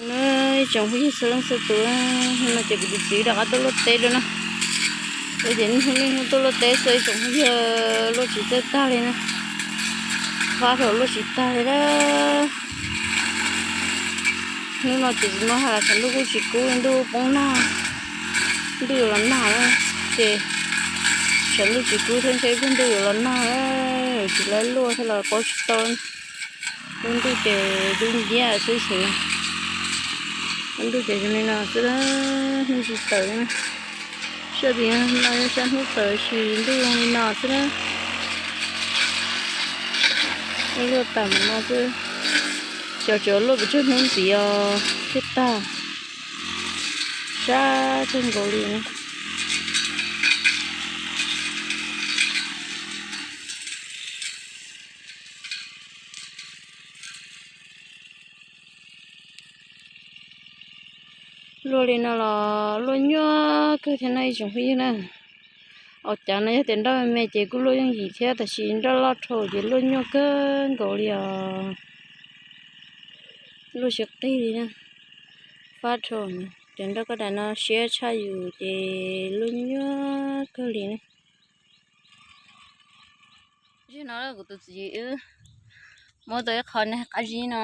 Na, ib tsoom phooj ywg txhua leej txhua tus, hnub no ces kuv tus txiv rov qab tuaj luaj teb dua na. Ces niaj hnub tuaj luaj teb xwb, ib tsoom phooj ywg, luaj tsis txawj tag li na. Fab rau luaj tsis tag li na. Hnub no ces tsis muaj hais, tshav ntuj kuj tsis kub, ntuj poob nag, ntuj yuav los nag na. Ces tshav ntuj tsis kub thiab, ntshe ib pliag ntuj yuav los nag, tsis laib luaj thiab los paub tsis tau. Lub ntuj ces dub nciab xwb, lub ntuj ces zoo li no xwb, hnub tsis tawm. Sab tim no yog sab hnub tawm, tab sis ntuj zoo li no xwb na. Luaj tag mus no xwb, xyov tseem luaj pes tsawg hnub ntxiv os thiaj tag. Sab kawg nkaus li. Luaj li no los luaj nyuaj kawg thiab no ib tsoom phooj ywg na. Ua cas no yog tias nroj me me ces kuj luaj yooj yim thiab, tab sis nroj loj dhau ces luaj nyuaj kawg nkaus li os. Luaj tsis qig li na. Fab dhau, ces nroj koj daim no siab tshaj yus ces luaj nyuaj kawg li na. Zaum no kuv tus txiv wb muab tau ib qho nag qab zib no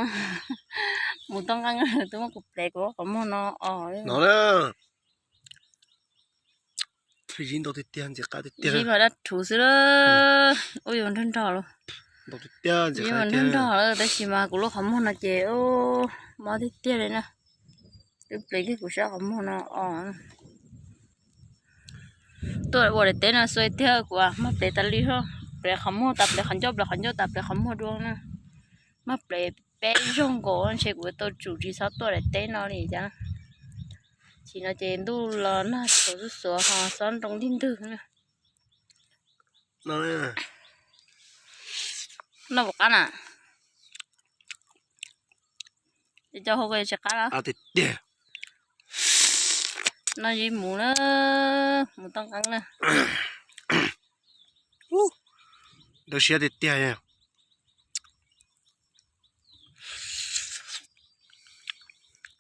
mus toj nqeeb, twb muab kuv plev kuv qhov muag no os. Zib mas dab rhuv xwb, ua yuav nrog nrog lawm. Zib mas nrog nrog lawm, tab sis mas kuv lub qhov muag no ces mob tiag tiag li na. Twb plev kiag kuv sab qhov muag no os. Tuaj ua daim teb no xwb tiag kuv mag plev tas li, plev qhov muag tas plev qhov ncauj, plev qhov ncauj tas plev qhov muag dua na. Mag plev peb zaug nkaus ntshe kuv tau tsum tsis txhob tuaj daim teb no li cas. Chim no ces ntuj los nag xuav xuav xuav ho xob nroo ntij ntwg na. Noj puas qab na? Ces cov hau ko tsis qab los? Noj zib mus na, mus toj nqeeb na. Dawb siab tiag tiag.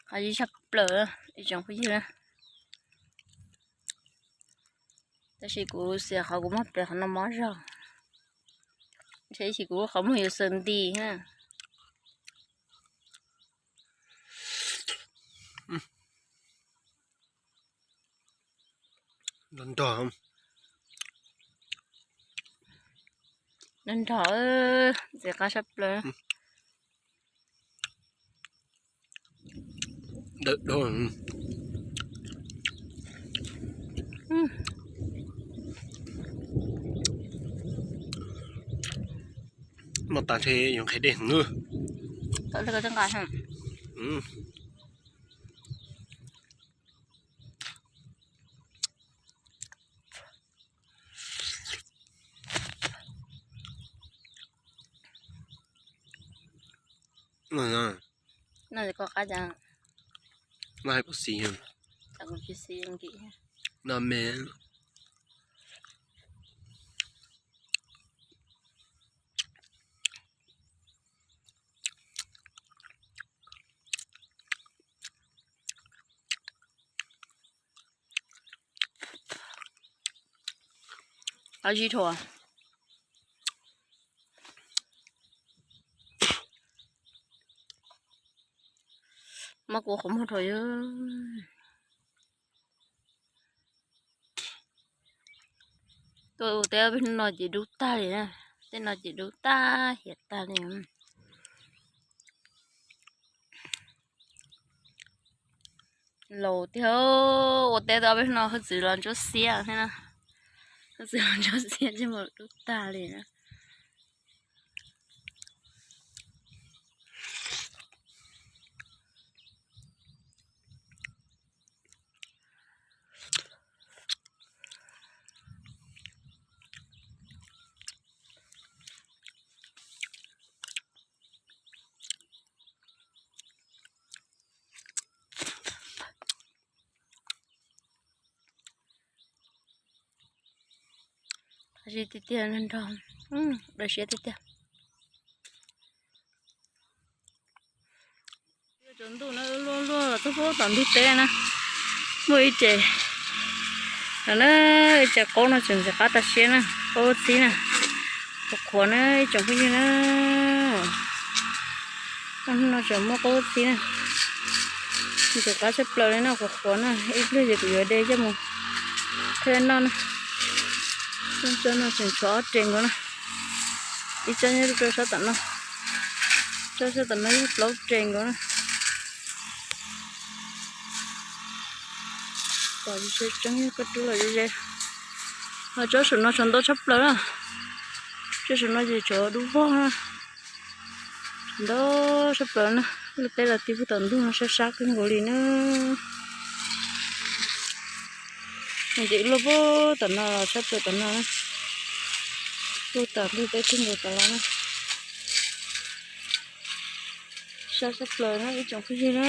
Qab zib tshaj plaws ib tsoom phooj ywg na. Tab sis kuv xiam qhov kuv mag plev qhov no mob zog, ntshe ib chim kuv lub qhov muag yuav xaws nti na. Nrog nrog, ntxim qab sab plaws. Dawm dhau. Noj tas ntshe yuav nqhis dej heev. Noj koj qab cas? Noj hais kuv xis, noj me. Qab zib dhau. Mob kuv qhov muag dhau yog. Tuaj ua teb ob peb hnub no ces dub tag li na. Tej no ces dub tag hiav tag li. Laus tiag, ua teb tau ob peb hnub no hwj txwv los ntsuab xiab thiab na. Hwj txwv los ntsuab xiab ces mus dub tag li na. Qab zib tiag tiag, nrog, dawb siab tiag tiag. Cov ntuj no luaj Pub tom ntug teb na, muaj ib ce, no na, ib ce qaub no tseem ntxim qab tas siab na, qaub txib na, qhuav qhuav na ib tsoom phooj ywg na. Hnub no tseem muaj qaub txib na, ntxim qab tshaj plaws li no, qhuav qhuav na, ib pliag ces kuv yuav de coj mus qhia noj na. Tsob no tseem tshuav ob res nkaus na, ib tsob nyob rau sab tom no, tsob sab tom no yog plaub res nkaus na. Tom tseeb koj rub los ze ze, ho tsob saum no tshuav ntau tshaj plaws na, tsob saum no ces tshuav dub vog na, ntau tshaj plaws na. Luaj teb los ti pub tom ntug no sab sab kawg nkaus li na. Ces luaj pub tom no los sab plaws tom no, pub tom ntug teb kawg nkaus tom no na. Sab sab plaws na ib tsoom phooj ywg na.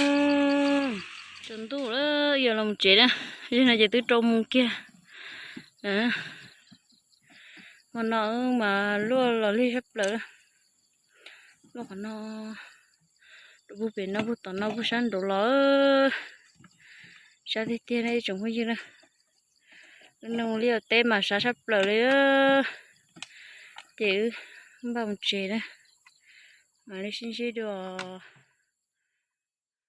Tsaus ntuj lawm yog los mus tsev na, yog no ces twb rau mus kiag. Hmo no mas luaj los lig sab plaws. Luaj qhov no, rau pug pem no pug tom no pug sab nraud los, sab tiag tiag na ib tsoom phooj ywg na. Lub neej liaj teb mas sab sab plaws li, ces wb npaj mus tsev na, mam li sib ntsib dua.